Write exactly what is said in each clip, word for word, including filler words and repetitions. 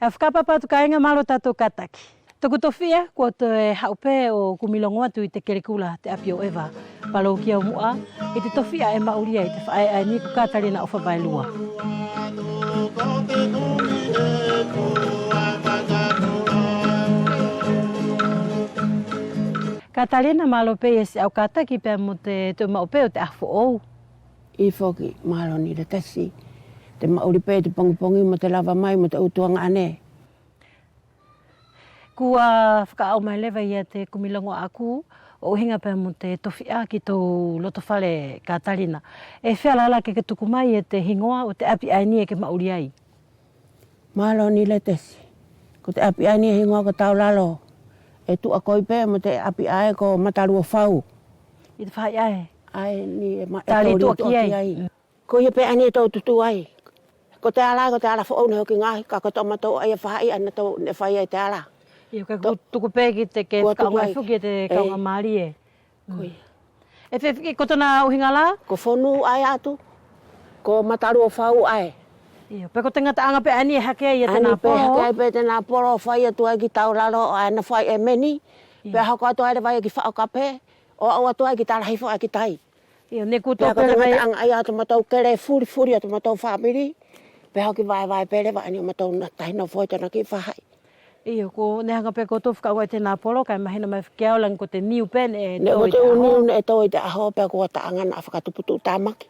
ʻE au fakapapau atu kāiga, mālō tatou kātaki. Toku tofiʻa, kua toe haʻu pe ʻo kumi logo atu ʻi te kelekula te ʻapi ʻo ʻEva. Palou ki au muʻa ʻi te tofiʻa ʻe maʻuli ai te faʻe ʻaeni ko Katalina ʻOfavaelua. Katalina, mālō pe ia siʻau kātaki pea mo te toe maʻu pe ʻo te ʻaho foʻou. ʻIo foki, mālō Niletesi. Te maʻuli pe ʻi te pogipogi mo te lava mai mo te ʻu tuagaʻane. Kua fakaʻau mai leva ia te kumi logo ʻaku ʻo ʻuhiga pea mo te tofiʻa ki tou loto fale Katalina. ʻE feala la ke ke tuku mai ia te higoa ʻo te ʻapi ʻaeni ʻe ke maʻuli ai? Mālō Niletesi. Ko te ʻapi ʻaeni ʻe higoa ko Taulalo. ʻE tuʻakoi pe mo te ʻapi ʻae ko Mataluofau. ʻI te faʻahi ʻae? ʻAeni ʻe ma-, ʻe tali tuʻa ki ai. Koia pe ʻaeni ʻe tou tutu ai. Ko te ala, ko te ala foʻou neʻe hoki gaohi, kaʻe ko tomatou ʻaia faʻahi ʻae neʻe tou, neʻe fai ai te ala. ʻIo, kaʻe kua tuku pe ki te, ke fakaʻaogaʻi foki e te kauga malie. Koia. ʻE feafeaʻi ko tona ʻuhiga la? Ko fonu ʻae atu. Ko Mataluofau ʻae. ʻIo, pe ko te gataʻaga pe ʻaeni ʻe hake ai ia te napolo. ʻAeni pe hake ai pe te napolo, fai atu ai ki Taulalo ʻae neʻe fai e meni. ʻIo. Pea hoko atu ai leva ia ki Faʻokape, ʻo aʻu atu ai ki Talahifo ʻae ki tai. ʻIo, neʻe kua tau pele mai. Pea ko te gataʻaga ʻaia ʻo tomatou kele fulifuli ʻo tomatou famili. Pea hoki vaevae pe leva ʻaeni ʻo matou na tahi nofo ʻi tona kiʻi faʻahi. ʻIo, ko neʻe haga pe koutou fakaʻaogaʻi te napolo, kaʻe mahino mai foki kia au lagi ko te niu pe neʻe tou ʻi te ʻaho. Neʻe ko te ʻu niu neʻe tou ʻi te ʻaho, pea kua taʻaga naʻa fakatupu tuʻutamaki.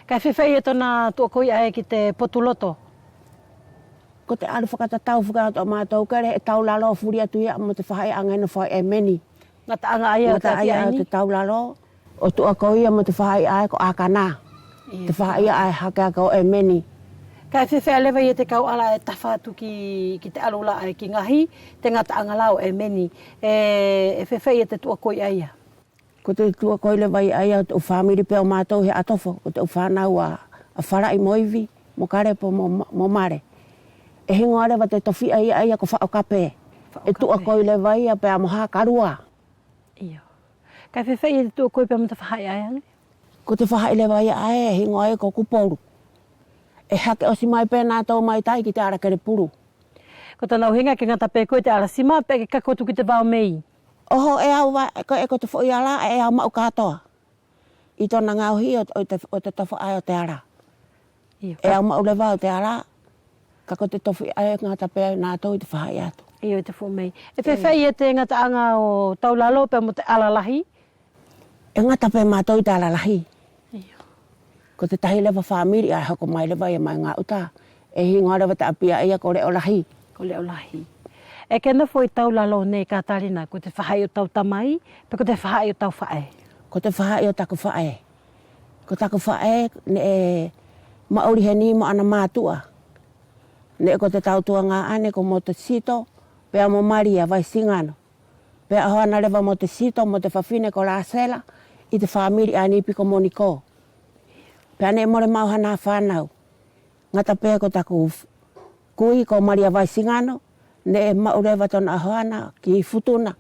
Kaʻe feafeaʻi ia tona tuʻakoi ʻae ki te potu loto? Ko te alu fakatatau fakaʻato ʻa matou kele ʻe Taulalo fuli atu ia mo te faʻahi ʻae neʻe fai e meni. Gataʻaga ʻaia ʻo te ʻapi ʻaeni? Gataʻaga ʻo te Taulalo, ʻo tuʻakoi ia mo te faʻahi ʻae ko Akana. ʻIo. Te faʻahi ʻae hake ake ʻo e meni. Kaʻe feafeaʻi leva ia te kau ala ʻe tafa atu ki, ki te alu la ʻae ki gaohi, te gataʻaga la ʻo e meni. ʻE, ʻe feafeaʻi ia te tuʻakoi ʻaia? Ko te tuʻakoi leva ʻaia ʻo te ʻu famili pea ʻo matou he ʻatofo, ko te ʻu fanau ʻa, ʻa Falaʻi mo Ivi, mo Kalepo mo, mo Male. ʻE higoa leva te tofiʻa ʻaia ko Faʻokape. Faʻokape. ʻE tuʻakoi leva ia pea mo Hakalua. ʻIo. Kaʻe feafeaʻi ia te tuʻakoi pea mo te faʻahi ʻae age? Ko te faʻahi leva ʻaia ʻae ʻe higoa ia ko Kupolu. ʻE hake ʻosi mai pe natou mai tai ki te ala Kelepulu. Ko tona ʻuhiga ke gata pe koe ʻi te ala sima, peʻe ke kaku atu ki te vao mei. ʻOho, ʻe au va-, ko, ʻe ko te foʻi ala ʻe au maʻu katoa. ʻI tona gaohi ʻo, ʻo te, ʻo te tafa ʻae ʻo te ala. ʻIo, ʻe au maʻu leva ʻo te ala, kaʻe ko te tofiʻa ʻe gata pe natou ʻi te faʻahi atu. ʻIo, ʻi te foʻi mei. ʻE feafeaʻi ia te gataʻaga ʻo Taulalo pea mo te ala lahi? ʻE gata pe matou ʻi te ala lahi. ʻIo. Ko te tahi leva famili ʻae ʻe hoko mai leva ia mai gauta, ʻe higoa leva te ʻapi ʻaia ko Leʻolahi. Ko Leʻolahi. ʻE ke nofo ʻi Taulalo nei Katalina, ko te faʻahi ʻo tau tamai, pe ko te faʻahi ʻo tau faʻe? Ko te faʻahi ʻo taku faʻe. Ko taku faʻe neʻe maʻuli heni mo ʻana matuʻa. Neʻe ko te tau tuagaʻane ko Motesito, pea mo Malia Vaisigano. Pea ʻohoana leva Motesito mo te fafine ko Lasela ʻi te famili ʻaeni piko mo Niko. Pea neʻe mole maʻu hana fanau. Gata pea ko taku f-, kui ko Malia Vaisigano, neʻe maʻu leva tona ʻohoana ki Futuna,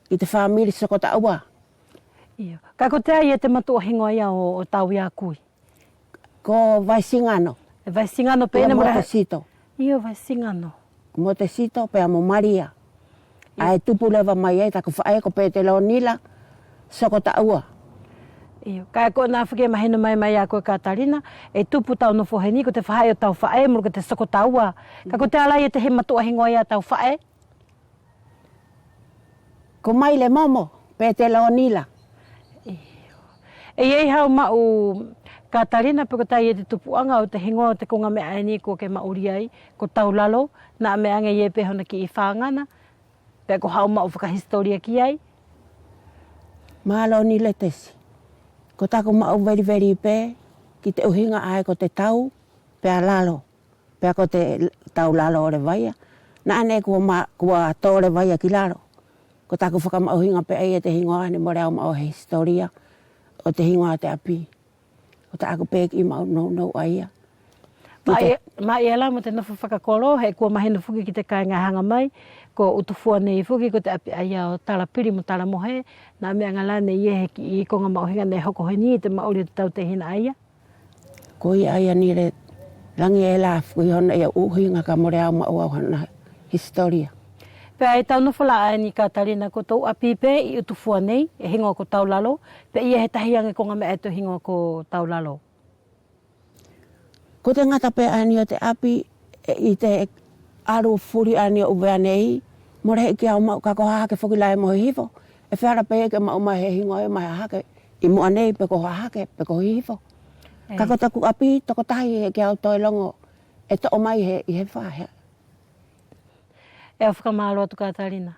ki te famili Sokotaʻua. ʻIo. Kaʻe kotea ia te matuʻa higoa ia ʻo, ʻo tau ia kui? Ko Vaisigano. ʻE Vaisigano pe neʻe mole Motesito. ʻIo, Vaisigano. Motesito pea mo Malia. ʻIo. ʻAe tupu leva mai ai taku faʻe ko Petelonila Sokotaʻua. ʻIo, kaʻe ko ʻena foki ʻe mahino mai mai ia koe Katalina, ʻe tupu tau nofo heni ko te faʻahi ʻo tau faʻe mole ko te Sokotaʻua. Kaʻe kotea la ia te he matuʻa higoa ia tau faʻe? Ko Mailemomo Petelonila. ʻIo. ʻE ʻi ai hau maʻu Katalina pe kotea ia te tupuʻaga ʻo te higoa ʻo te koga meʻa ʻaeni kua ke maʻuli ai, ko Taulalo, naʻa mea age ia pe hona kiʻi fagana, pe ko hau maʻu fakahisitolia ki ai? Malo Niletesi. Ko taku maʻu veliveli pe ki te ʻuhiga ʻae ko te tau, pea lalo. Pea ko te tau lalo ʻo Levaia. Naʻa neʻe kua ma-, kua to Levaia ki lalo. Ko taku fakamaʻuhiga pe ʻaia te higoa, neʻe mole au maʻu he hisitolia ʻo te higoa ʻo te ʻapi. Ko taku pe kiʻi maʻu nounou ʻaia. Maʻi-, maʻi ela mo te nofo fakakolo, he kua mahino foki ki te kaiga ʻe haga mai, ko Utufua nei foki, ko te ʻapi ʻaia ʻo Talapili mo Talamohe, naʻa mea age la neʻe ʻi ai he kiʻi koga maʻuhiga neʻe hoko heni ʻi te maʻuli ʻo te tau tehina ʻaia. Koia ʻaia Nile, Lagi ʻe la fuku ʻi hona ia ʻuhiga kaʻe mole au maʻu au hona hisitolia. Pea ʻi tau nofo la ʻaeni Katalina, ko tou ʻapi pe ʻi ʻUtufua nei ʻe higoa ko Taulalo, pe ʻi ai he tahi age koga meʻa ʻe toe higoa ko Taulalo? Ko te gata pe ʻaeni ʻo te ʻapi, ʻe ʻi te alu fuli ʻaeni ʻo ʻUvea nei, mole heʻeki au maʻu, kaʻe ko Hahake foki la ʻe mo Hihifo. ʻE feala pe ia ke maʻu mai he higoa ʻo ia mai Hahake ʻi muʻa nei, pe ko Hahake pe ko Hihifo. Kaʻe ko taku ʻapi tokotahi heʻeki au toe logo ʻe toʻo mai he, ʻi he faʻahi. ʻE au fakamalo atu Katalina.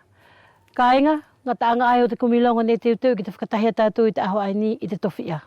Kaiga, gataʻaga ʻaia ʻo te kumi logo nei teuteu ki te fakatahi ʻa tatou ʻi te ʻaho ʻaeni ʻi te tofiʻa.